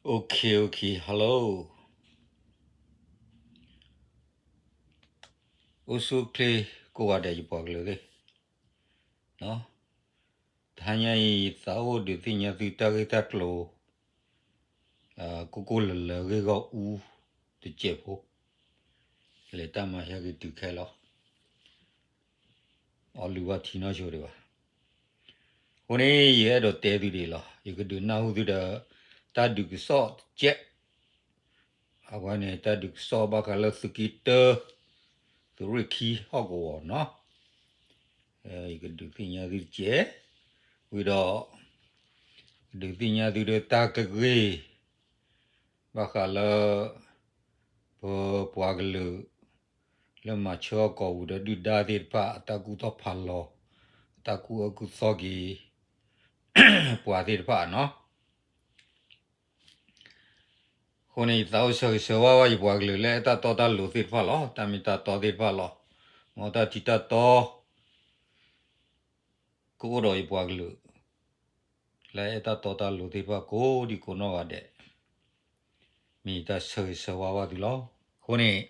Okay, okay, hello. အိၣ်ဆူၣ်အိၣ်ချ့ကိးဂၤဒဲး ယပှၤကလုာ်သ့ၣ်, တဟါညါအံၤ သးအိၣ်ဒုးသ့ၣ်ညါသုတၢ်ဂ့ၢ်တၢ်ကျိၤ ကိၢ်ကိၢ်လၢၤလၢၤဂ့ၢ်ဂီၢ်အူတစဲးဖိ, လဲၤတၢ်မၤဟဲက့ၤတုၤခဲလီၤ. အီၣ်လုၢ်ဘၣ်ထံနီၢ်ဆိဒံးဘၣ်. အဃိန့ၣ် ယအဲၣ်ဒိးတဲသုဒံးလီၤ. ယကဒုးနၢ်ဟူသုဒီး တၢ်ဒုးကစီၣ်တကဲး, အဝဲန့ၣ် တၢ်ဒုးကစီၣ်ဘၣ်ဃးလၢသုးက့တၢ သုးရ့ၣ်ခံဟီၣ်ကဝီၤနီၤ. ယကဒုးသ့ၣ်ညါသုတကဲး, ဝံၤဒီး ကဒုးသ့ၣ်ညါသုဒီးတၢ်ကဂ့ၢ် ဘၣ်ဃးလၢ ပပှၤကလုာ် လၢမၤဆၢအီၣ်ကီၢ်ပူၤဒီးဒုၣ်ဒါသ့ၣ်တဖၣ် အတၢ်ကူၣ်ထီၣ်ဖးလီၤ, အတၢ်ကူၣ်အၢကူၣ်သီက့ၤ ပှၤသ့ၣ်တဖၣ်နီၤ. အဃိန့ၣ် ယသးအိၣ်ဆၢဂ့ၤဆၢဝါဘၣ်ယပှၤကလုာ်လၢအဲၣ်တၢ်တီတၢ်လိၤသ့ၣ်တဖၣ်လီၤ. တၢ်မ့ၢ်တၢ်တီသ့ၣ်တဖၣ်လီၤ. မ်တၢ်ထံးတၢ်တီ ကအိၣ်ဒီးယပှၤကလုာ် လၢအဲၣ်တၢ်တီတၢ်လိၤသ့ၣ်တဖၣ်ကိးဒံကိးနီၢ်ဂၤဒဲး, မ့ၢ်ယတၢ်ဆၢဂ့ၤဆၢဝါဘၣ်သုလီၤ. အဃိန့ၣ်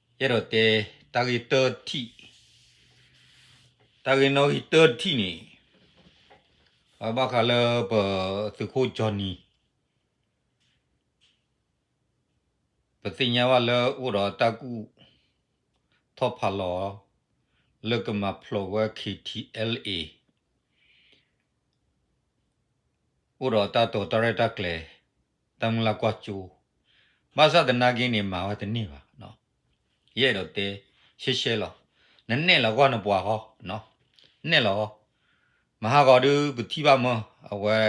ယအဲၣ်ဒိးတဲ တၢ်ဂ့ၢ်တထံၣ်, တၢ်ဂ့ၢ်နီၣ်ဂံၢ်တထံၣ်န့ၣ် အဝဲဘၣ်ဃးလၢပသုးခိၣ်ကၠီနံၤ ပသ့ၣ်ညါဘၣ်လၢအိၣ်ဒီးတၢ်ကူၣ်ထီၣ်ဖးလီၤ လၢကမၤဖျိးဝဲ KTLA, အိၣ်ဒီးတၢ်တိာ်တၢ်ရဲၣ်တၢ်ကျဲၤ, တၢ်မုၢ်လၢ်ကွၢ်စိ, ဘၣ်ဆၣ်သနာ်က့န့ၣ် မၤဝဲတန့ၢ်ဘၣ်. ယအဲၣ်ဒိးတဲ ရှဲရှဲလီၤ. နနဲၣ်လီၤကွၢ်နပှၤဃီ, နဲၣ်လီၤဃီ, မဟါဂီၤဒုးပထံၣ်ဘၣ်မၢ အဝဲ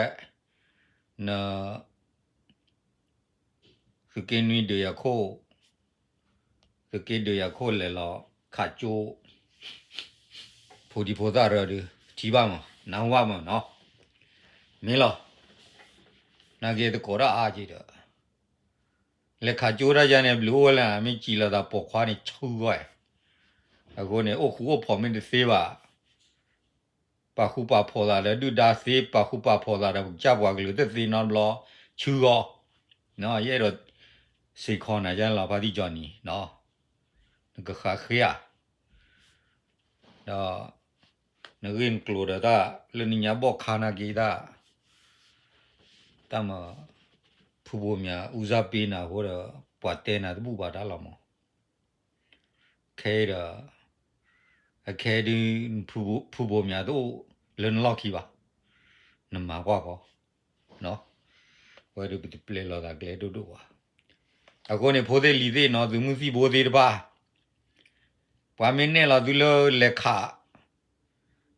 န သုးက့နွံဒုးယၤခိၣ်, သုးက့ဒုးယၤခိၣ်လဲၤလီၤခးကၠိ ဖိဒံဖိသၣ်ရၢဒုး ထံၣ်ဘၣ်မး နၢ်ဟူဘၣ်မးနီၤ, မ့ၢ်လီၤ. နာ်က့သကိးတၢ်အါက့ဒီး လဲၤခးကၠိတၢ်ယါန့ၣ် ဘျုးအိၣ်ဝဲလၢ မ့ၢ်စံးလီၤသးပိာ်ခွါန့ၣ်ဆူဂီၢ်, အဃိန့ၣ် အိၣ်ဃူအိၣ်ဖိးမ့ၢ်တသ့ဘၣ် ပာ်ဃူပာ်ဖိးသးဒီးဒုၣ်ဒါသ့, ပာ်ဃူပာ်ဖိးသးဒီး ကစၢ်ပှၤကလုာ်တသ့နီတဘျီ ဆူဂီၢ်, ယအဲၣ်ဒိးစ့ၢ်ကီးနၤယါလီၤ ဖါတံၢ်ကၠီနံၤ, နကဃးဃ့ဧါ, ဒီး နဂ့ၢ်နကျိၤဒီးတၢ်လၢနညါဘီၣ်ခါနာ်က့တၢ်, တၢ်မၤ ဖုဘိးမၠး ဦးစားပေး နၤအဃိဒီး ပှၤတဲနၤတဘူၣ်ဘၣ်တၢ်လီၤမး ခဲအံၤဒီး အခဲဒုး ဖုဘိးမၠးတအိၣ်လၢနလီၢ်ခံဘၣ်, နမၤကွၢ်ဃီ, ဝဲဒုးပတပျဲလီၤသးကျဲဒိၣ်ဒိၣ်ဘၣ်. အဃိန့ၣ် ဖိသ့ၣ်လံၤသ့ၣ်နီၤ သုးမုၢ်သံၣ်ဘိသ့ၣ်တဖၣ်, ပှၤမ့ၢ်နဲၣ်လီၤသုလၢလဲၤခး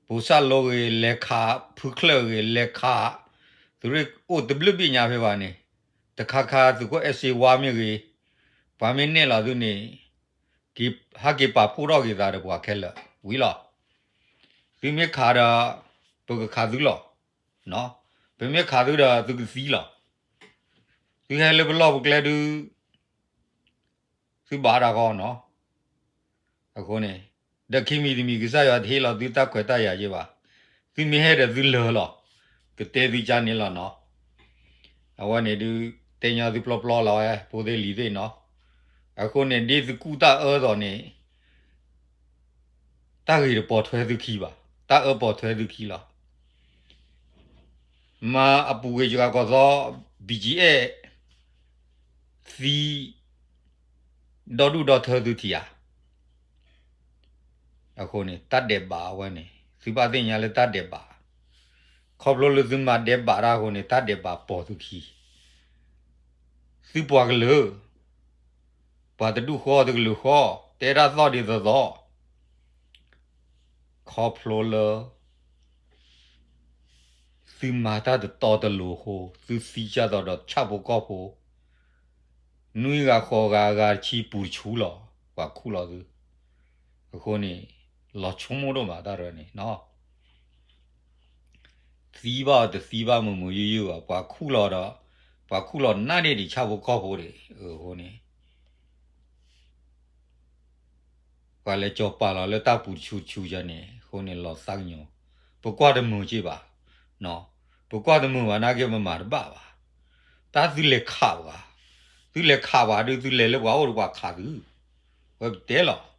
ပူၤစၣ်လိဂ့ၤ, လဲၤခးဖုချၢၣ်ဂ့ၤ, လဲၤခး သုးရ့ၣ်အိၣ်တဘျုးဘ့ၣ်ညါဖဲဘၣ်န့ၣ်, တခါခါသုးခိၣ်အဲၣ်စ့ဝါမ့ၢ်ဂ့ၤ, ပှၤမ့ၢ်နဲၣ်လီၤသုန့ၣ် ဟဲက့ၤပာ်ဖှိၣ်ထီၣ်က့ၤသးဒီးပှၤခဲလၢာ်ဝံၤလီၤ. သုမ့ၢ်ခးဒီး ပကခးသုလီၤ. ပမ့ၢ်ခးသုဒီး သုကသံလီၤ. သုဟဲလၢပလီၢ်ပကျဲဒုး သုဘၣ်တၢ်ဃီနီၤ. အဃိန့ၣ် ဒီးခံမံၤတမံၤ ကစၢ်ယွၤတဟ့ၣ်လီၤသုတၢ်ခွဲးတၢ်ယာ်ယ့ၢ်ဘၣ်. သုမ့ၢ်ဟဲဒီးသုလၢာ်လီၤ. ကတဲသုကါန့ၣ်လီၤနီၤ. အဝဲန့ၣ်ဒုး တဲညီသုပျီပျီလီၤဝဲ ဖိသ့ၣ်လံၤသ့ၣ်နီၤ. အဃိန့ၣ် ဒ်သုကူၣ်တၢ်အၢသိးန့ၣ် တၢ်ဂ့ၤတပိာ်ထွဲသုခံဘၣ်, တၢ်အၢပိာ်ထွဲသုခံလီၤ. မၤအပူၤကွံာ်စှၤကီးသီ ဘံၣ်ကၠံအဲၣ် သံ ဒီဒူၣ်ဒီထၢသုထံၣ်ဧါ. အဃိန့ၣ် တၢ်ဒဲးဘးအဝဲန့ၣ် သုဘၣ်သ့ၣ်ညါလၢတၢ်ဒဲးဘး, ခီဖျိလၢသုမၤဒဲးဘးတၢ်အဃိန့ၣ် တၢ်ဒဲးဘးပိာ်သုခံ သုပှၤကလုာ် ပှၤတဒူၣ်ဃီတကလုာ်ဃီ တဲတၢ်သီၣ်ဒ်သိးသိး ခီဖျိလၢ သုမၤတၢ်တတီတလိၤအဃိ သုသံကၢ်သိးဒီးဆၣ်ဖိကီၢ်ဖိ နွံဂၤဃိးဂၤအဂၤတဆံပူၤတဆူလီၤ ပှၤခူၣ်လီၤသု. အဃိန့ၣ် လီၤဆိကမိၣ်ဒိၣ်မးတၢ်ရဲၣ်န့ၣ်နီၤ. သံဘၣ်အီၤတသံဘၣ်မုာ်မုာ်ယုၢ်ယုၢ်ဘၣ် ပှၤခူၣ်လီၤဒီး ပှၤခူၣ်လီၤနးန့ၢ်ဒံးဆၣ်ဖိကီၢ်ဖိဒံး အဃိန့ၣ် ပှၤလဲၤကၠီၤပာ်လီၤလၢတၢ်ပူၤတဆူတဆူယၤန့ၣ် အဃိန့ၣ်လီၤသးကညီၤ, ပကွၢ်တမုာ်က့ဘၣ်, ပကွၢ်တမုာ်ဘၣ်နာ်က့ ပမၤတဘၣ်ဘၣ်. တၢ်သုလဲၤခးပှၤ, သုလဲၤခးပှၤဒုး သုလဲၤလၢပှၤအိၣ်ဒီးပှၤခးသု, ဝဲပတဲလီၤ.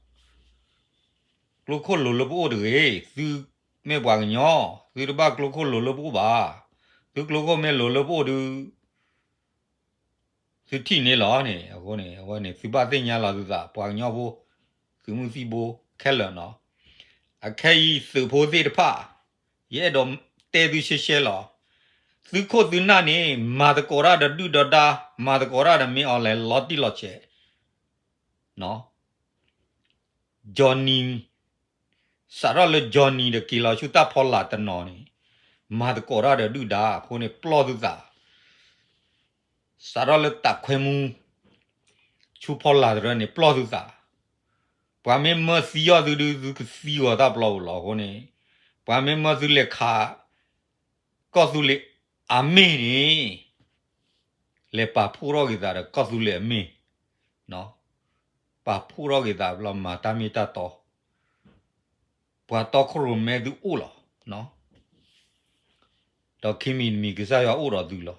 ကျိခိၣ်လိၤလၢပအိၣ်တဂ့ၤ, သုမ့ၢ်ပှၤကညီ, သုတဘၣ်ကျိခိၣ်လိၤလၢပအိၣ်ဘၣ်. သုကျိခိၣ်မ့ၢ်လိၤလၢပအိၣ်ဒုး သုထံၣ်န့ၣ်လီၤန့ၣ်, အဃိန့ၣ် အဝဲန့ၣ် သုဘၣ်သ့ၣ်ညါလီၤသုသး ပှၤကညီဖိ, သုးမုၢ်သံၣ်ဘိခဲလၢာ်နီၤ. အခဲအံၤသုးဖိသ့ၣ်တဖၣ်, ယအဲၣ်ဒိးတဲသုရှဲရှဲလီၤ. သုခိၣ်သုနၢ်န့ၣ် မၤသကိးတၢ်ဒီးဒုၣ်ဒီးဒါ, မၤသကိးတၢ်ဒီးမ့ၢ်အီၤလဲၤလီၤတံၢ်လီၤဆဲး Johnny, စးထီၣ်လၢ Johnny ဒီးက့ၤလီၤဆူတၢ်ဖီလာ်တနီၤန့ၣ်, မၤသကိးတၢ်ဒီးဒုၣ်ဒါအဃိန့ၣ် ပျီၢ်သုသး, စးထီၣ်လၢတၢ်ခွဲမူ ဆူဖီလာ်တရၢန့ၣ် ပျီၢ်သုသး, ပှၤမ့ၢ်မၢသံအီၤသုဒုး သုကသံဂီၤတၢ်ပျီပူၤလီၤအဃိန့ၣ်, ပှၤမ့ၢ်မၢသုလဲၤခး ကီၢ်သူလ့ၤအမ့ၢ်န့ၣ် လဲၤပာ်ဖှိၣ်ထီၣ်က့ၤသးဒီးကီၢ်သူလ့ၤအမ့ၢ်, ပာ်ဖှိၣ်ထီၣ်က့ၤသးဘျီမၤတၢ်မ့ၢ်တၢ်တီ, ပှၤတီခိၣ်ရိၣ်မဲသုအိၣ်လီၤ. ဒီးခံမံၤတမံၤကစၢ်ယွၤအိၣ်ဒီးသုလီၤ.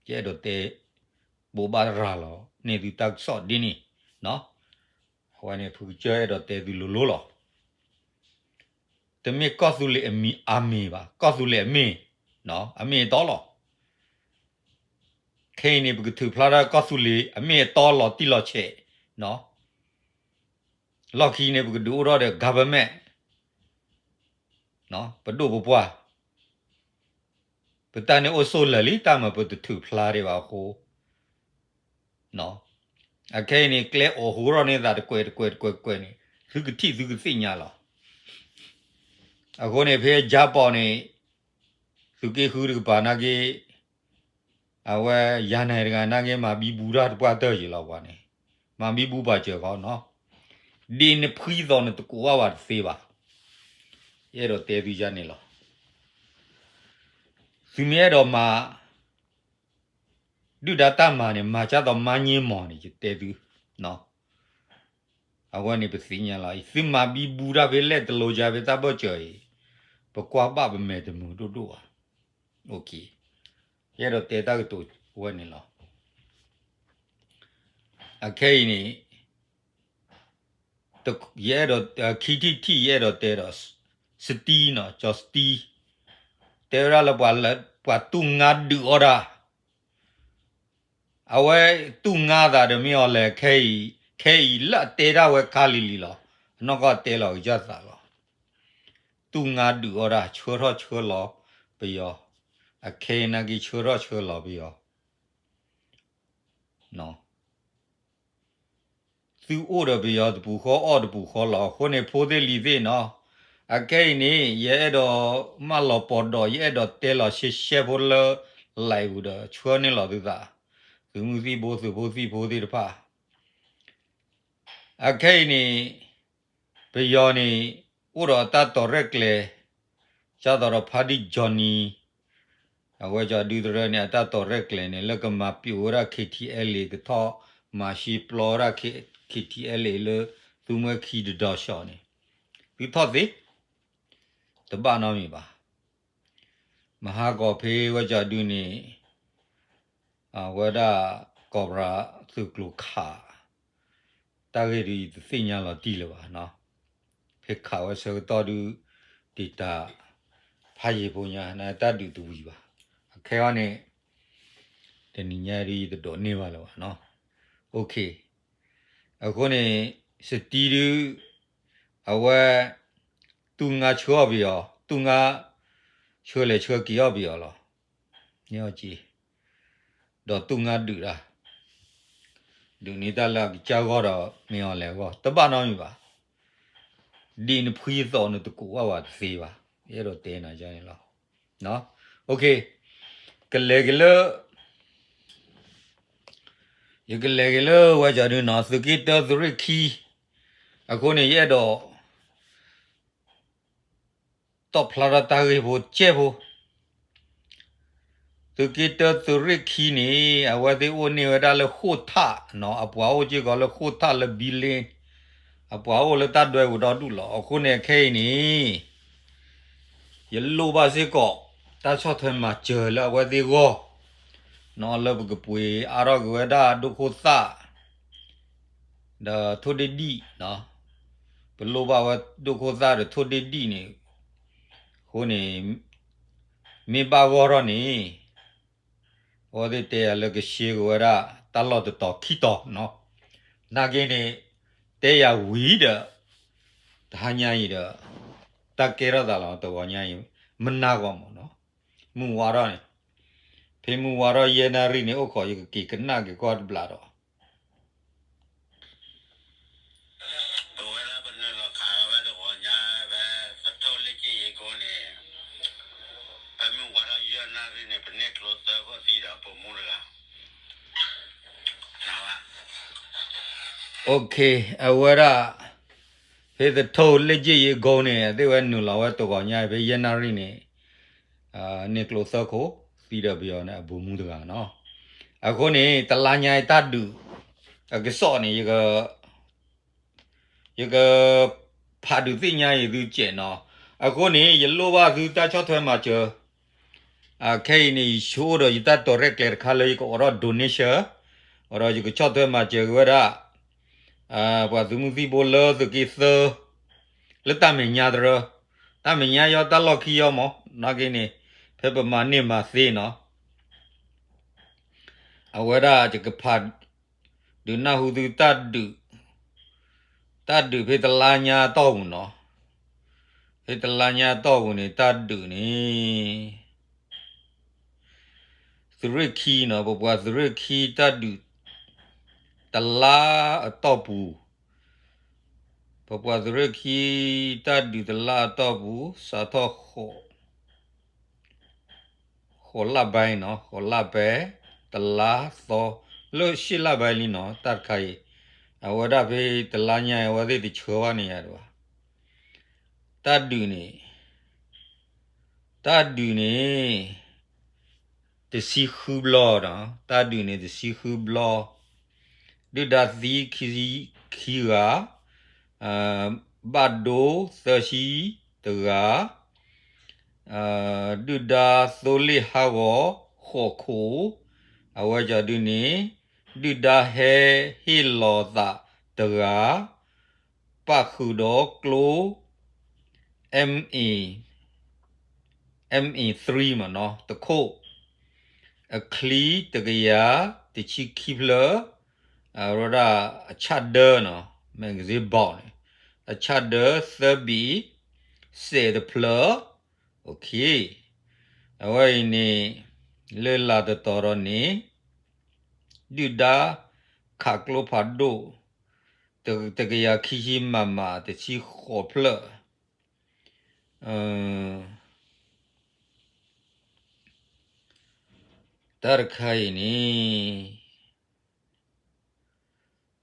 ယအဲၣ်ဒိးတဲ ဘိးဘၣ်ရၤလီၤန့ၢ်သုတၢ်ကစီၣ်ဒ်န့ၣ်, အဝဲန့ၣ်ဖုကစၢၢ်အဲၣ်ဒိးတဲသုလိၤလိၤလီၤ. တမ့ၢ်ကီၢ်သူလ့ၤအမံၤအမ့ၢ်ဘၣ်, ကီၢ်သူလ့ၤအမ့ၢ်, အမ့ၢ်အတီလီၤ. ခဲအံၤန့ၣ် ပကထုးဖျါထီၣ်ကီၢ်သူလ့ၤအမ့ၢ်အတီလီၤတံၢ်လီၤဆဲး, လီၢ်ခံန့ၣ် ပကဒုးအိၣ်ထီၣ်ဒီး government, ပဒိၣ်ပပှၢ်, ပတၢ်န့ၣ်အိၣ်ဆိးလၢာ်လံ တၢ်မၤပတထုးဖျါဒံးဘၣ်အဃိ, အခဲအံၤန့ၣ် ကျဲအိးဃူထီၣ်န့ၢ်သးတကွဲးတကွဲးတကွဲးတကွဲးန့ၣ် သုကထံၣ်သုကသ့ၣ်ညါလီၤ. အဃိန့ၣ် ဖဲယါပီးန့ၣ် သုးက့ဃုတကပၤနာ်က့ အဝဲယါနဲတဂၤနာ်က့ မၤဘံဘူတၢ်တပှၢ်တၢၢ်ယံၤလီၤပှၤန့ၣ်, မၤဘံဘူပှၤစၢၤဃီနီၤ, ဒ်နဖှံသီးနတကိးဘၣ်ပှၤတသ့ဘၣ်. ယအဲၣ်ဒိးတဲသုယါန့ၣ်လီၤ. သုမ့ၢ်အဲၣ်ဒိးမၤ ဒုၣ်ဒါတၢ်မၤန့ၣ် မၤကၢ်သိးမါည့မီၤန့ၣ် ယတဲသု, အဝဲန့ၣ်ပသ့ၣ်ညါလီၤ. သုမၤဘံဘူတၢ်ဖဲလဲၣ်တလိၤယါဖဲတၢ်ဘၢၣ်စၢၤအံၤ, ပကွၢ်ဘၣ်ပမဲာ်တမုာ်ဒိၣ်ဒိၣ်ဘၣ်. ယအဲၣ်ဒိးတဲတၢ်ကတိၤဝဲန့ၣ်လီၤ. အခဲအံၤန့ၣ် ယအဲၣ်ဒိး ခံထံၣ်တထံၣ် ယအဲၣ်ဒိးတဲဒီး စတံနီၤ, ကၠီၤစတံ, တဲဝဲဒၣ်လၢ ပှၤတူၢ်ငါဒုးအီၣ်တၢ်, အဝဲတူၢ်ငါသးဒီးမ့ၢ်အီၤလဲၣ်, ခဲအံၤ, ခဲအံၤလၢအတဲတၢ်ဝဲခါလံၤလံၤလီၤ. အနီၢ်ကီၢ်တဲလီၤကစၢ်သးလီၤ. တူၢ်ငါဒုးအီၣ်တၢ် ဆှၢထီၣ်ဆှၢလီၤပယီၤ, အခဲအံၤနာ်က့ ဆှၢထီၣ်ဆှၢလီၤပယီၤ သုအိၣ်ဒီးပယီၤတပူၤဃီ အီၣ်တပူၤဃီလီၤ. အဃိန့ၣ် ဖိသ့ၣ်လံၤသ့ၣ်နီၤ, အခဲအံၤန့ၣ် ယအဲၣ်ဒိးမၢလီၤပီၤဒီး ယအဲၣ်ဒိးတဲလီၤရှဲရှဲဖိလၢ live ပူၤဒီး ဆှၢန့ၢ်လီၤသုသး, သုးမုၢ်သံၣ်ဘိ သုးဖိသံၣ်ဖိသ့ၣ်တဖၣ်, အခဲအံၤန့ၣ် ပယီၤန့ၣ် အိၣ်ဒီးအတၢ်တီၤရဲၣ်ကျဲၤ, ကၢ်သိးဒီးဖါဒံၣ် Johnny, အဝဲကၠီဒုတရၢန့ၣ် အတၢ်တီၤရဲၣ်ကျဲၤန့ၣ် လၢကမၤပျိးဝဲဒၣ် K T L A ကထီၣ်မၤရှံပျီဝဲဒၣ် K- K T L A လၢ သုမှဲခံတဒီးၡီန့ၣ် သုထီၣ်သ့, တဘၣ်နီတမံၤဘၣ်. မဟါကီးဖဲဝဲကၠီဒုန့ၣ် အဝဲဒၣ် ကီးပြးသုးကျိၤခး တၢ်ဂ့ၢ်ဒုးယတသ့ၣ်ညါလီၤတံၢ်လၢၤဘၣ်နီၤ. ဖဲခးဝဲဆၢကတီၢ်ဒုး ဒ့ၣ်တၢ်ဖးယံၤဖိညါ နတၢ်ဒုးတဝံၤဘၣ်. အခဲအံၤန့ၣ် တနံၤညါဒုးယတဒိးန့ၢ်ဘၣ်လၢၤဘၣ်နီၤ. အဃိန့ၣ် စတံဒုး အဝဲ တူၢ်ငါဆှၢအီၣ်ပယီၤ, တူၢ်ငါ ဆှၢလဲၤဆှၢက့ၤအီၣ်ပယီၤလီၤ. န့ၣ်အီၤက့ၤ ဒီးတူၢ်ငါဒုးတၢ်, ဒုးန့ၢ်တၢ်လၢအကစၢ်ဂီၢ်ဒီးမ့ၢ်အီၤလဲၤအဂီၢ် တဘၣ်နီတမံၤဘၣ်. ဒ်နဖှံသီးနတကိးဘၣ်ပှၤတသ့ဘၣ်. ယအဲၣ်ဒိးတဲနၤန့ၣ်လီၤ. ကလဲၤက့ၤလၢ ယကလဲၤက့ၤလၢဝဲကၠီဒုနီၤ သုးက့တၢသုးရ့ၣ်ခံ, အဃိန့ၣ် ယအဲၣ်ဒိး တီၣ်ဖျါထီၣ်တၢ်ဂ့ၢ်ဖိကဲၢ်ဖိ, သုးက့တၢသုးရ့ၣ်ခံန့ၣ် အဝဲသ့ၣ်အိၣ်န့ၢ်ဝဲဒၣ်လၢဃိၣ်ထၣ်နီၤ, အပှၤအိၣ်စ့ၢ်ကီးလၢဃိၣ်ထၣ်လၢဘံလ့, အပှၤအိၣ်လၢတၢ်ဒွဲပူၤဒီဒူၣ်လီၤ. အဃိန့ၣ် ခဲအံၤန့ၣ် ယလိၣ်ဘၣ်စ့ၢ်ကီး တၢ်ဆီၣ်ထွဲမၤစၢၤလၢအဝဲသ့ၣ်ဂီၢ်, လၢပကပှ့ၤအါထီၣ်က့ၤဝဲဒၣ်ဒိၣ်ခိၣ်သၣ် ဒီးထိၣ်ဒ့ၣ်ဒံၣ်, ပလိၣ်ဘၣ်ဝဲဒိၣ်ခိၣ်သၣ်ဒီးထိၣ်ဒ့ၣ်ဒံၣ်န့ၣ် အဃိန့ၣ် မ့ၢ်ဘၣ်ဂီၢ်ထီၣ်န့ၣ် အဝဲသ့ၣ်တဲယၤလၢကရှဲက့ၤဝဲဒၣ်တၢ်လီၢ်တတီၤခံတီၤနီၤ. နာ်က့န့ၣ် တဲယၤဝံၤဒီး တဟါညါအံၤဒီး တၢ်ကဲထီၣ်သးလီၤ တဂီၤညါအံၤ မနၤဂီၢ်မးနီၤ. မုၢ်ဝါထီၣ်န့ၣ် ဖဲမုၢ်ဝါထီၣ်ယဲၢ်နၣ်ရံၣ်န့ၣ် အိၣ်ခိးယကက့ၤကနၣ်က့ၤကွၢ်တဘျီဒီး ပဝဲဒၣ်ပနုာ်လီၤခးလီၤဝဲတဂီၤညါ ဖဲသထူၣ်လ့ၣ်က့ၣ်ယဲၢ်ကိန့ၣ် ဖဲမုၢ်ဝါထီၣ်ယဲၢ်နၣ်ရံၣ်န့ၣ် ပန့ၢ်ကျိသၢခိၣ်သံဒီးပိာ်မူတဂၤ အဝဲဒၣ် ဖဲသထူၣ်လ့ၣ်က့ၣ်ယဲၢ်ကိန့ၣ် အသ့ၣ်ဝဲနုာ်လီၤဝဲတဂီၤညါ ဖဲယဲၢ်နၣ်ရံၣ်န့ၣ် န့ၢ်ကျိသၢခိၣ် သံဒီးပယီၤန့ၣ်အပိာ်မူတဂၤနီၤ. အဃိန့ၣ် တလါညါအံၤတၢ်ဒုး အကစီၣ်န့ၣ် ယက ယကဖးဒုးသ့ၣ်ညါအံၤသုစဲးနီၤ. အဃိန့ၣ် ယလိၣ်ဘၣ်သုတၢ်ဆီၣ်ထွဲမၤစၢၤ, ခဲအံၤန့ၣ် ယဆိကမိၣ်ဒီးယတၢ်တိာ်ရဲၣ်ကျဲၤတခါလၢယကအိးထီၣ် donation, ဒီးယကဆီၣ်ထွဲမၤစၢၤက့ၤဝဲဒၣ် ပှၤသုးမုၢ်သံၣ်ဘိလၢသုးက့သၢ လၢတၢ်မဲာ်ညါတရၢ, တၢ်မဲာ်ညါယီတၢ်လီၢ်ခံယီမး, နာ်က့န့ၣ် ဖဲပမၤန့ၢ်မၤသ့နီၤ အဝဲဒၣ်ယကဖးဒုးနၢ်ဟူသုတၢ်ဒုး, တၢ်ဒုးဖဲတလါညါအတီၢ်ပူၤနီၤ, ဖဲတလါညါအတီၢ်ပူၤန့ၣ် တၢ်ဒုးန့ၣ် သုးရ့ၣ်ခံနီၤ, ပပှၤသုးရ့ၣ်ခံတၢ်ဒုး တလါအတီၢ်ပူၤ, ပပှၤသုးရ့ၣ်ခံတၢ်ဒုးတလါအတီၢ်ပူၤ စးထီၣ် ဃိးလါဘဲနီၤ, ဃိးလါဘဲ, တလါသီ, လၢရှစ်လါဘဲလံနီၤ, တၢ်တခါအံၤ, အဝဲဒၣ်ဖဲတလါညါအံၤ အဝဲသ့ၣ်တဆှၢဘၣ်န့ၢ်ယၤဒံးဘၣ်. တၢ်ဒုးန့ၣ်, တၢ်ဒုးန့ၣ် တဆံဃုဘျီနီၤ, တၢ်ဒုးန့ၣ်တဆံဃုဘျီ, ဒုၣ်ဒါသံခံဆံခံဂၤ, ဘၣ်ဒိသၢဆံတဂၤ, ဒုၣ်ဒါသိလ့ၣ်ဟးဂီၤဃိးခိၣ်, အဝဲကီၤဒုန့ၣ်, ဒုၣ်ဒါဟဲဟ့ၣ်လီၤသးတဂၤ, ပၣ်ဃုာ်ဒီးကျိ MA, MA three မ့ၢ်နီၤ, တခိၣ်, အချံတကယၤတဆံခံဖျၢၣ်, အဝဲဒၣ်အဆၣ်ဒၢနီၤ, magazine ဘီၣ်န့ၣ်, အဆၣ်ဒၢသၢဘ့ၣ်, စဲးတဖျၢၣ်, အဝဲအံၤန့ၣ် လၢလၤတတီၤဒီးန့ၣ် ဒုၣ်ဒါခးကျိဖးဒိၣ် တကယၤခံဆံ MM တဆံဃိးဖျၢၣ်, တၢ်တခါအံၤန့ၣ်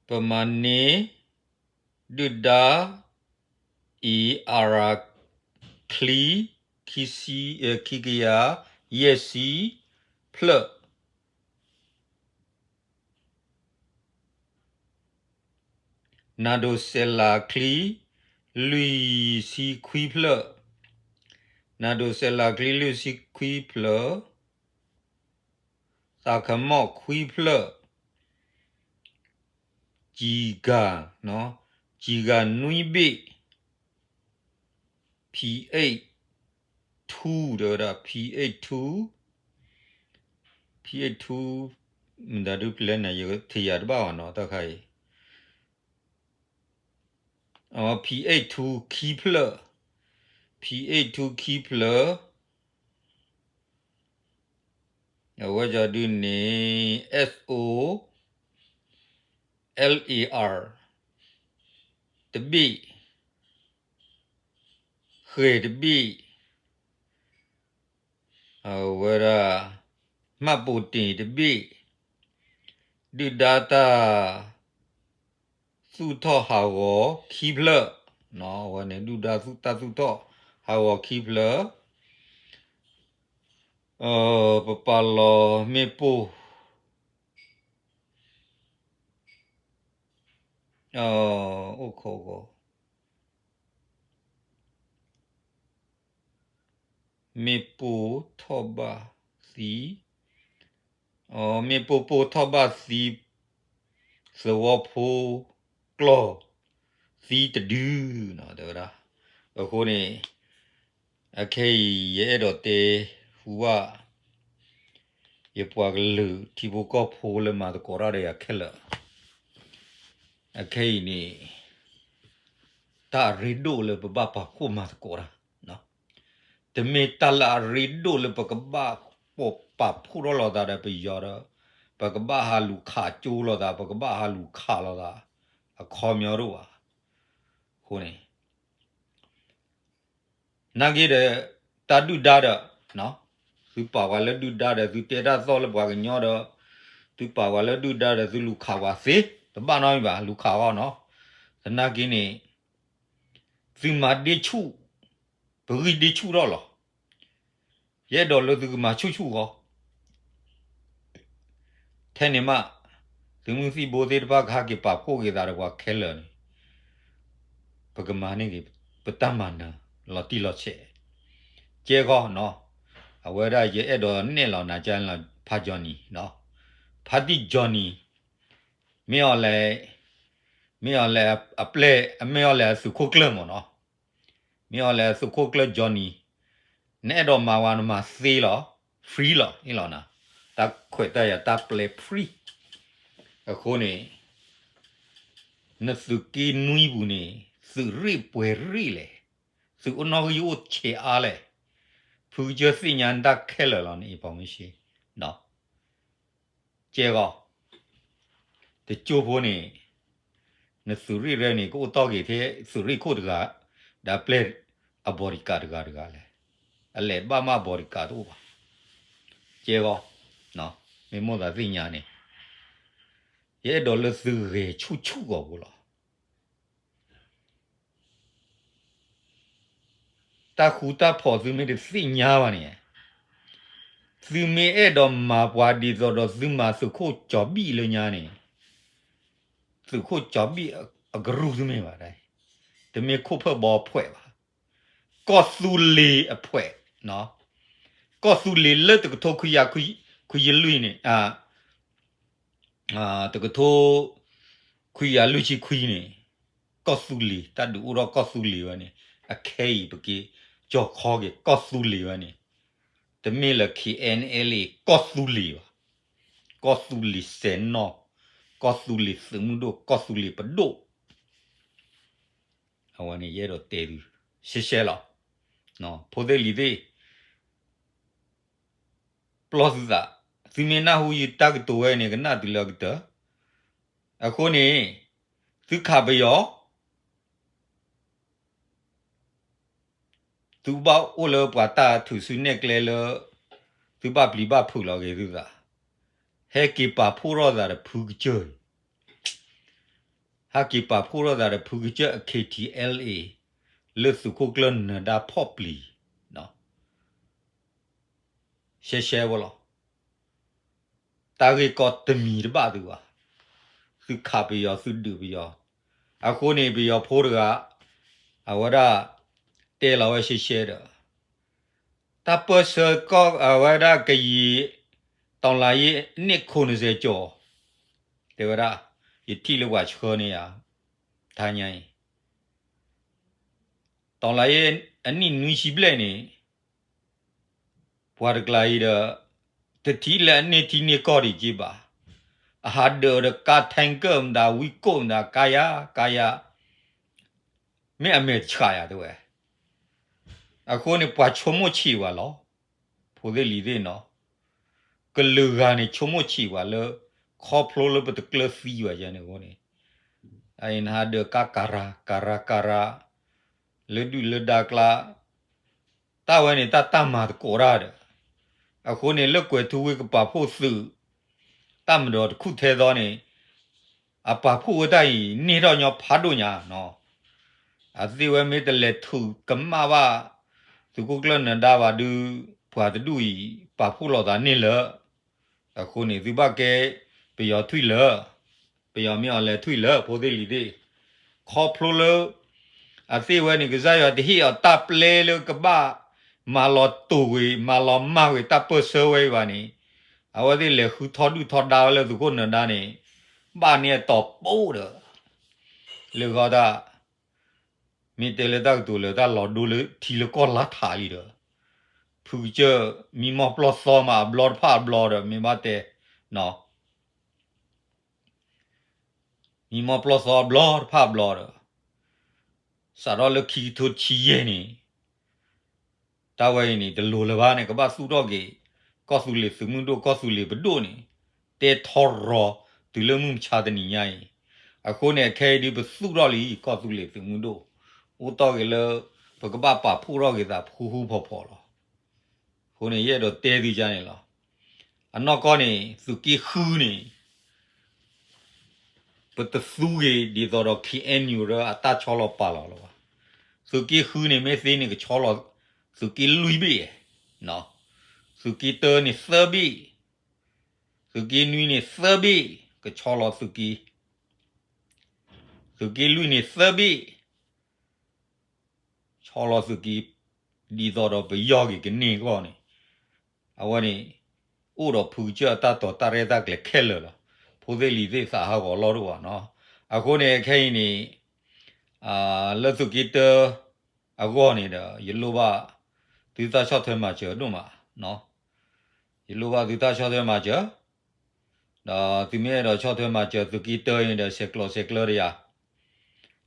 ပမၤန့ၢ် ဒုၣ်ဒါအံၤ အရၤ ချံ ခံကယၤယဲၢ်ဆံဖျၢၣ်, နၤဒိးစဲးလၤချံ လွံၢ်ဆံခွံဖျၢၣ်, နၤဒိးစဲးလၤချံလွံၢ်ဆံခွံဖျၢၣ်, သးခမီၣ်ခွံဖျၢၣ်, ကျည်ကာ, ကျည်ကာနွံဘ့ၣ်, PH two တဲဝဲဒၣ် PH two, PH two မတၤဒုးပျဲန့ၣ် ယထံၣ်ယၤတဘၣ်ဘၣ်နီၤ တၢ်ခါအံၤ, PH two ခံဖျၢၣ်, PH two ခံဖျၢၣ်, အဝဲကီၤဒုန့ၣ် SOLAR တဘ့ၣ်, ဃဲၤတဘ့ၣ်, အဝဲဒၣ် မှတ်ပုံတင်တဘ့ၣ်, ဒုၣ်ဒါတၢ်သူၣ်ထီၣ်ဟးဂီၤခံဖျၢၣ်, အဝဲန့ၣ် ဒုၣ်ဒါတၢ်သူၣ်ထီၣ်ဟးဂီၤခံဖျၢၣ်, ပပာ်လီၤမ့ၣ်ပိၢ် အိၣ်ခိးဂီၤ, မ့ၣ်ပိၢ်ထီၣ်ဘၣ်သံ, မ့ၣ်ပိၢ်ပိၢ်ထီၣ်ဘၣ်သံ သဝီဖိကျီၢ် သံတဒုနီၤ တဲဝဲဒၣ်. အဃိန့ၣ် အခဲအံၤ ယအဲၣ်ဒိးတဲဟူဘၣ် ယပှၤကလုာ်ထံဖိကီၢ်ဖိလၢမၤသကိးတၢ်ဒီးယၤခဲလၢာ်, အခဲအံၤန့ၣ် တၢ်အရ့ဒိၣ်လၢပဘၣ်ပာ်ဖှိၣ်မၤသကိးတၢ်, တမ့ၢ်တၢ်လၢအရ့ဒိၣ်လၢပကဘၣ်ပိာ်ပာ်ဖှိၣ်ထီၣ်လိာ်သးဒီးပယီၤဒီး ပကဘၣ်ဟးလူၤခးကၠိလိာ်သး ပကဘၣ်ဟးလူၤခးလိာ်သး အခီပညီတအိၣ်ဘၣ်. အဃိန့ၣ် နာ်က့ဒီး တၢ်ဒုၣ်ဒါဒီး သုပာ်ပှၤလၢဒုၣ်ဒါဒီး သုတဲတၢ်သီၣ်လၢပှၤကညီဒီး သုပာ်ပှၤလၢဒုၣ်ဒါဒီး သုလူၤခးပှၤသ့ တဘၣ်နီတမံၤဘၣ် လူၤခးအီၤနီၤ. သနာ်က့န့ၣ် သုမၤဒ့ဆူၣ် ပဂံၢ်ဒ့ဆူၣ်ထီၣ်လီၤ. ယအဲၣ်ဒိးလၢသုကမၤဆူၣ်ဆူၣ်ဃီ ထဲန့ၣ်မး သုးမုၢ်သံၣ်ဘိသ့ၣ်တဖၣ်ကဟဲက့ၤပာ်ဖှိၣ်က့ၤသးဒီးပှၤခဲလၢာ်န့ၣ် ပကမၤန့ၢ်က့ၤ ပတၢ်မၤနၢၤ လီၤတံၢ်လီၤဆဲး ကဲဃီနီၤ. အဝဲဒၣ်ယအဲၣ်ဒိးနဲၣ်လီၤနၤကလီၤ ဖါ Johnny နီၤ, ဖါတံၢ် Johnny မ့ၢ်အီၤလဲၣ်, မ့ၢ်အီၤလဲၣ်အပျဲၢ် မ့ၢ်အီၤလဲၣ်အသုးခိၣ်ကျၢၢ်မ့ၢ်နီၤ, မ့ၢ်အီၤလဲၣ်အသုးခိၣ်ကျၢၢ် Johnny, နအဲၣ်ဒိးမၤဝဲနမၤသ့လီၤ, free လီၤ အ့ၣ်လီၤနၤ, တၢ်ခွဲးတၢ်ယာ်တၢ်ပျဲ free, အဃိန့ၣ် နသုးက့နွံပူၤန့ၣ် သုးရ့ၣ်ပှဲၤရ့ၣ်လဲၣ်, သုးအိၣ်နီၣ်ဂံၢ်အိၣ်ဆံးအါလဲၣ်, ဖုကစၢၢ်သ့ၣ်ညါနတၢ်ခဲလၢာ်လီၤန့ၣ် information ကဲဂီၤ, တကၠိဖိန့ၣ် နသုးရ့ၣ်ရဲန့ၣ် ကအိၣ်တီၢ်က့ၤထဲသုးရ့ၣ်ခိၣ်တဂၤ ဒီးအပျဲၢ်အ bodyguard တဂၤတဂၤလဲၣ်, အလဲၤဘၣ်မး bodyguard တအိၣ်ဘၣ်, ကဲဂီၤ, မ့ၢ်မိၣ်သးသ့ၣ်ညါန့ၣ် ယအဲၣ်ဒိးလၢသုဂဲၤဆူၣ်ဆူၣ်ဂီၤဖိလီၤ. တၢ်ဃူတၢ်ဖိးသုမ့ၢ်တသ့ၣ်ညါဘၣ်န့ၣ်, သုမ့ၢ်အဲၣ်ဒိးမၤပှၤဒ်သိးဒီးသုမၤသုးခိၣ်ကၠီၤဘံၣ်လၢညါန့ၣ်, သုးခိၣ်ကၠီၤဘံၣ်အကရူၢ်သုမ့ၢ်ဘၣ်, တမ့ၢ်ခိၣ်ဖၢၣ်ဘီဖှဲးဘၣ်, ကီၢ်သူလ့ၤအဖှဲး, ကီၢ်သူလ့ၤလၢတကထိခွံကယၤခွံယလွံၢ်န့ၣ် တကထိခွံကယၤလွံၢ်ဆံခွံန့ၣ်, ကီၢ်သူလ့ၤ တၢ်ဒုးအိၣ်ထီၣ်ကီၢ်သူလ့ၤဝဲန့ၣ် အခဲအံၤပက့ၤ ကၠီၤခီက့ၤ ကီၢ်သူလ့ၤဝဲန့ၣ်, တမ့ၢ်လၢ K N L A ကီၢ်သူလ့ၤဘၣ်, ကီၢ်သူလ့ၤစဲၤနီၣ်, ကီၢ်သူလ့ၤသုးမုၢ်ဒိၣ် ကီၢ်သူလ့ၤပဒိၣ် အဝဲန့ၣ်ယအဲၣ်ဒိးတဲသု ရှဲရှဲလီၤ. ဖိသ့ၣ်လံၤသ့ၣ် ပျီသုသး, သုမ့ၢ်နၢ်ဟူယတၢ်ကတိၤဝဲန့ၣ် ကနၣ်တုၤလၢအကတၢၢ်, အဃိန့ၣ် သုခးပယီၤ သုဘၣ်အိၣ်လၢပှၤတၢ်ထုးစုနဲၣ်ကျဲလၢ သုဘၣ်ပျံၤဘၣ်ဖုးလီၤက့ၤသုသး, ဟဲက့ၤပာ်ဖှိၣ်ထီၣ်သးဒီးဖုကစၢၢ်အံၤ, ဟဲက့ၤပာ်ဖှိၣ်ထီၣ်သးဒီးဖုကစၢၢ်အ K T L A လၢသုးခိၣ်ကျၢၢ်နၢၤဒါဖီၣ်ပျံၤ ရှဲရှဲဝဲလီၤ. တၢ်ဂ့ၢ်ကီတမံၤတဘၣ်သုဘၣ်, သုခးပယီၤ သုဒုးပယီၤ, အဃိန့ၣ် ပယီၤဖိတဂၤ အဝဲဒၣ် တဲလီၤဝဲရှဲရှဲဒီး တၢ်ပၢၢ်ဆၢကီၢ်အဝဲဒၣ်ကယံာ် တော်လှန်ရေးအနှစ် ခုနစ်ဆယ်ကျော် တဲဝဲဒၣ် ယထံၣ်လၢပှၤဆှၢန့ၢ်ယၤ တဟါညါအံၤ တော်လှန်ရေးအနှစ်နွံဆံဘျဲၣ်န့ၣ် ပှၤတကျါအံၤဒီး တထံၣ်လၢအန့ၢ်ထံန့ၢ်ကီၢ်ဒံးက့ဘၣ်, အဟးဒၢးဒီးကါ tanker မတၤ ဝံကိၣ်မတၤ ကါယၤ ကါယၤ မ့ၢ်အမဲာ်တဆှးယၤတဲဝဲ, အဃိန့ၣ် ပှၤဆိကမိၣ်ဆံးဝဲလီၤ. ဖိသ့ၣ်လံၤသ့ၣ်နီၤ, ကလုာ်ဂၤန့ၣ် ဆိကမိၣ်ဆံးဝဲလၢ ခီဖျိလၢပတကျၢၤသံဝဲယဲန့ၣ်အဃိန့ၣ်, အအံၤနဟးဒၢးကါကၤရၤ ကၤရၤ ကၤရၤ လၢဒုၣ်လၢဒါကျါ တၢ်ဝဲန့ၣ် တၢ်တၢ်မၤသကိးတၢ်ဒီး, အဃိန့ၣ် လၢကွဲၤထူဝ့ကပာ်ဖှိၣ်သုး တၢ်မၤဒီးတခူၣ်ထဲသီန့ၣ် အပာ်ဖှိၣ်ဝဲတၢ်အံၤ န့ၢ်ထီၣ်ညီဖးဒိၣ်ညါနီၤ, အသ့ၣ်ဝဲမ့ၢ်တလဲၤထုးကမၣ်ဘၣ် သုးခိၣ်ကျၢၢ်နၢၤဒါဘၣ်ဒုး ပှၤတဒူၣ်အံၤ ပာ်ဖှိၣ်လိာ်သးန့ၢ်လၢ အဃိန့ၣ် သုဘၣ်ကဲ ပယီၤထွံၣ်လၢ ပယီၤမ့ၢ်အီၤလဲၤထွံၣ်လၢ ဖိသ့ၣ်လံၤသ့ၣ်, ခီဖျိလၢ အသ့ၣ်ဝဲန့ၣ် ကစၢ်ယွၤတဟ့ၣ်အီၤတၢ်ပျဲလၢကဘၣ် မၤလီၤတိာ်ကွံာ် မၤလီၤမၢ်ကွံာ်တၢ်ပၢၢ်ဆၢဝဲအံၤဘၣ်န့ၣ်, အဝဲသ့ၣ်လဲၤဃုထီဒုၣ်ထီဒါဝဲလၢသုးခိၣ်နၢၤဒါန့ၣ် ဘၣ်န့ၢ်အတီၤပိၢ်ဒီး လၢဂီၢ်တၢ် မ့ၢ်တဲလၢတၢ်ကတိၤလၢတၢ်လီၤဒိလၢထံလၢကီၢ်လါထးလံဒီး ဖုကစၢၢ် မံမီၢ်ပျီၢ်သီမးအဘျီတဖၣ်အဘျီဒီး မ့ၢ်ဘၣ်တဲ မံမီၢ်ပျီၢ်သီအဘျီတဖၣ်အဘျီဒီး စးထီၣ်လၢခံကထိတဆံယဲၢ်န့ၣ် တၢ်ဝဲအံၤန့ၣ် တလိၤလၢၤဘၣ်န့ၣ် ကဘၣ်သူၣ်ထီၣ်က့ၤ ကီၢ်သူလ့ၤသုးမုၢ်ဒိၣ် ကီၢ်သူလ့ၤပဒိၣ်န့ၣ် တဲထီရီၤတုၤလၢမုၢ်မဆါတနံၤညါအံၤ, အဃိန့ၣ် အခဲအံၤဒုးပသူၣ်ထီၣ်လံ ကီၢ်သူလ့ၤသုးမုၢ်ဒိၣ် အိၣ်တီၢ်က့ၤလၢ ပကဘၣ်ပာ်ဖှိၣ်ထီၣ်က့ၤသးဖူဖူဖီဖီလီၤ. အဃိန့ၣ် ယအဲၣ်ဒိးတဲသုကါန့ၣ်လီၤ. အနီၢ်ကီၢ်န့ၣ် သုးက့ဃုန့ၣ် ပတသူက့ၤဒ်သိးဒီး ခ့ၣ်အဲၣ်ယူၣ် ရၢအတၢ်ဆီလီၤပာ်လီၤလၢၤဘၣ်. သုးက့ဃုန့ၣ် မ့ၢ်သ့န့ၣ် ကဆီလီၤသုးက့လွံၢ်ဘ့ၣ်, သုးက့တၢန့ၣ်သၢဘ့ၣ်, သုးက့နွံန့ၣ်သၢဘ့ၣ်, ကဆီလီၤသုးက့, သုးက့လွံၢ်န့ၣ်သၢဘ့ၣ် ဆီလီၤသုးက့ ဒ်သိးဒီးပယီၢ်က့ၤကန့ၢ်အဂီၢ်န့ၣ်, အဝဲန့ၣ် အိၣ်ဒီးဖုကစၢၢ်အတၢ်တိာ်တၢ်ရဲၣ်တၢ်ကျဲၤခဲလၢာ်လီၤ. ဖိသ့ၣ်လံၤသ့ၣ်သးဟးဂီၤလီၢ်တအိၣ်ဘၣ်နီၤ. အဃိန့ၣ် ခဲအံၤန့ၣ် လၢသုးက့တၢအဂီၢ်န့ၣ်ဒီး ယလိၣ်ဘၣ်သုတၢ်ဆီၣ်ထွဲမၤစၢၤဒိၣ်မး, ယလိၣ်ဘၣ်သုတၢ်ဆီၣ်ထွဲမၤစၢၤ ဒီးသုမ့ၢ်အဲၣ်ဒိးဆီၣ်ထွဲမၤစၢၤသုးက့တၢအံၤဒီး ဆဲးကျိးဆဲးကျၢတယၤ,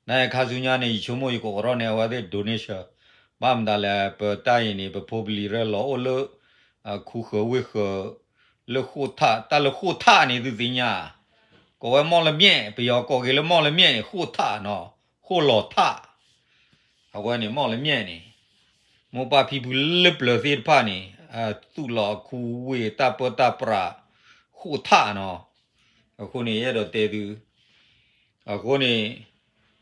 နခါဆူညါန့ၣ် ယဆိကမိၣ်ယကအိးထီၣ်န့ၢ်အဝဲသ့ၣ် donation ဘၣ်မတၤလဲၣ် ပတၢ်အံၤန့ၣ် ပဖိပလံၤရၢလီၤအိၣ်လၢ ခူဃၢၤဝ့ၢ်ဃၢၤ လၢဃိၣ်ထၣ် တၢ်လၢဃိၣ်ထၣ်န့ၣ် သုသ့ၣ်ညါ ကိးဝဲမီၣ်လမၠဲၣ် ပယီၤကိးက့ၤလၢမီၣ်လမၠဲၣ်န့ၣ် ဃိၣ်ထၣ်နီၤ ဃိၣ်လီၤထၣ် အဝဲန့ၣ်မီၣ်လမၠဲၣ်န့ၣ် မိၢ်ပၢ်ဖံဖုလၢပျၢၤသ့ၣ်တဖၣ်န့ၣ် သူၣ်လီၤအခူဝ့ၢ်တၢ်ပၢတၢ်ပြး ဃိၣ်ထၣ်နီၤ. အဃိန့ၣ် ယအဲၣ်ဒိးတဲသု အဃိန့ၣ်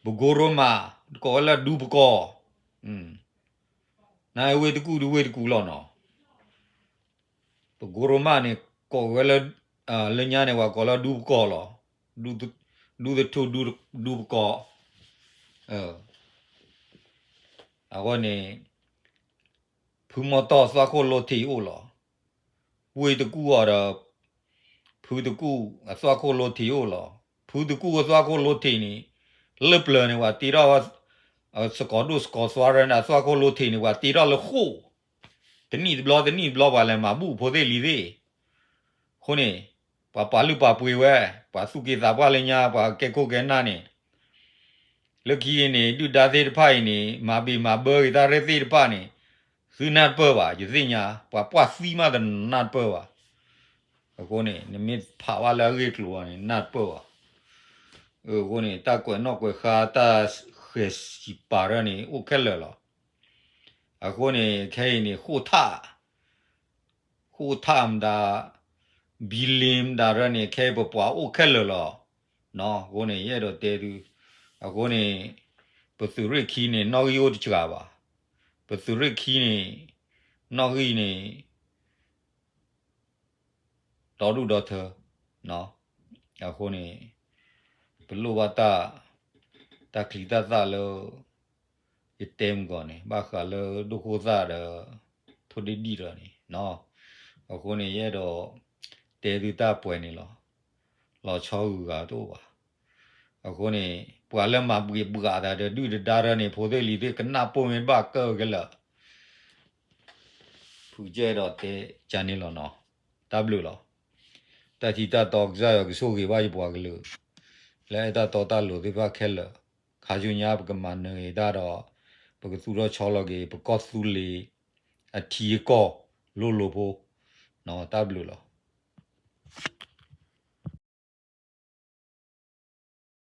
ပကိရိမး ကိးဝဲလၢဒူပကီၢ် နဝ့ၢ်တကူၣ်ဒုဝ့ၢ်တကူၣ်လီၤနီၤ. ပကိရိမးန့ၣ် ကိးဝဲလၢ လၢညါန့ၣ် ပှၤကိးလၢဒူပကီၢ်လီၤ. ဒူသထူၣ်ဒူပကီၢ် အဃိန့ၣ် ဖုမီၢ်တီၢ်သွၣ်ခိၣ်လိထံးအိၣ်လီၤ. ဝ့ၢ်တကူၣ်အီၤဒီး ဖုတကူၣ်အသွၣ်ခိၣ်လိထံးအိၣ်လီၤ. ဖုတကူၣ်အသွၣ်ခိၣ်လိထံးန့ၣ် လၢပျၢၤန့ၣ် ပှၤတ့ထီၣ် စကိးဒိၣ်စကိးသွါရၢန့ၣ် အသွၣ်ခိၣ်လိထံးန့ၣ် ပှၤတ့ထီၣ်လၢဃိၣ် တနံၣ်တဘျီ တနံၣ်တဘျီ ပှၤလဲၤမၤဘူၣ်ဖိသ့ၣ်လံၤသ့ၣ်. အဃိန့ၣ် ပှၤပာ်လုၢ်ပာ်ပှ့ၤဝဲ ပှၤသူၣ်က့သးပှၢ်လၢညါ ပှၤကဲခိၣ်ကဲနၢ်န့ၣ် လၢခံအံၤန့ၣ် ဒုၣ်ဒါသ့ၣ်တဖၣ်အံၤန့ၣ် မၤဘံၣ်မၤဘၢက့ၤတၢ်ရဲၣ်သ့ၣ်တဖၣ်န့ၣ် သုနၢ်တပၢၢ်ဘၣ် ယသ့ၣ်ညါ ပှၤပှၢ်သံမးတနၢ်တပၢၢ်ဘၣ်. အဃိန့ၣ် နမ့ၢ်ဖးဘၣ်လၢအဂ့ၢ်ကျိၤဘၣ်န့ၣ် နၢ်တပၢၢ်ဘၣ်. အဃိန့ၣ် တၢ်ကွဲးနီၣ်ကွဲးဃါ တၢ်ဃဲၤစံးပာ်ရၢန့ၣ် အိၣ်ခဲလၢာ်လီၤ. အဃိန့ၣ် ခဲအံၤန့ၣ် ဃိၣ်ထၣ် ဃိၣ်ထၣ်မတၤ ဘံလ့မတၤရၢန့ၣ် ခဲအံၤပပှၤအိၣ်ခဲလၢာ်လီၤ. အဃိန့ၣ် ယအဲၣ်ဒိးတဲသု အဃိန့ၣ် ပသုးရ့ၣ်ခံန့ၣ် နီၣ်ဂံၢ်အိၣ်တစှၤဘၣ်. ပသုးရ့ၣ်ခံန့ၣ် နီၣ်ဂံၢ်န့ၣ် ဒီဒူၣ်ဒီထၢ အဃိန့ၣ် ပလိၣ်ဘၣ်တၢ် တၢ်ချံတၢ်သၣ်လၢ ယတဲမုၢ်ဂီၤန့ၣ် ဘၣ်ဃးလၢဒိၣ်ခိၣ်သၣ်ဒီး ထိၣ်ဒ့ၣ်ဒံၣ်ဒီးန့ၣ် အဃိန့ၣ် ယအဲၣ်ဒိး တဲသုတၢ်ပှဲၤန့ၣ်လီၤ. လီၤဆီဂုၤဂၤတအိၣ်ဘၣ်. အဃိန့ၣ် ပှၤလၢမၤဘှံးဘှးသးဒီးဒုၣ်ဒါတၢ်ရၢန့ၣ် ဖိသ့ၣ်လံၤသ့ၣ် ကနၢ်ပိၢ်မ့ၢ်ဘၣ်ကၢၢ်ခဲလၢာ် ဖုကစၢၢ်အဲၣ်ဒိးတဲကန့ၣ်လီၤနီၤ. တၢ်ဘျုးလီၤ. တၢ်ထံတၢ်တီကစၢ်ယွၤကဆိၣ်ဂ့ၤဘၣ်ယပှၤကလုာ် လၢအဲၣ်တၢ်တီတၢ်လိၤသ့ၣ်တဖၣ်ခဲလၢာ်. ခါဆူညါပကမၤနၢၤက့ၤတၢ်ဒီး ပကသူၣ်ထီၣ်ဆီလီၤက့ၤ ပကီၢ်သူလ့ၤ အထံအကီၢ်လိၤလိၤဖိ တၢ်ဘျုးလီၤ.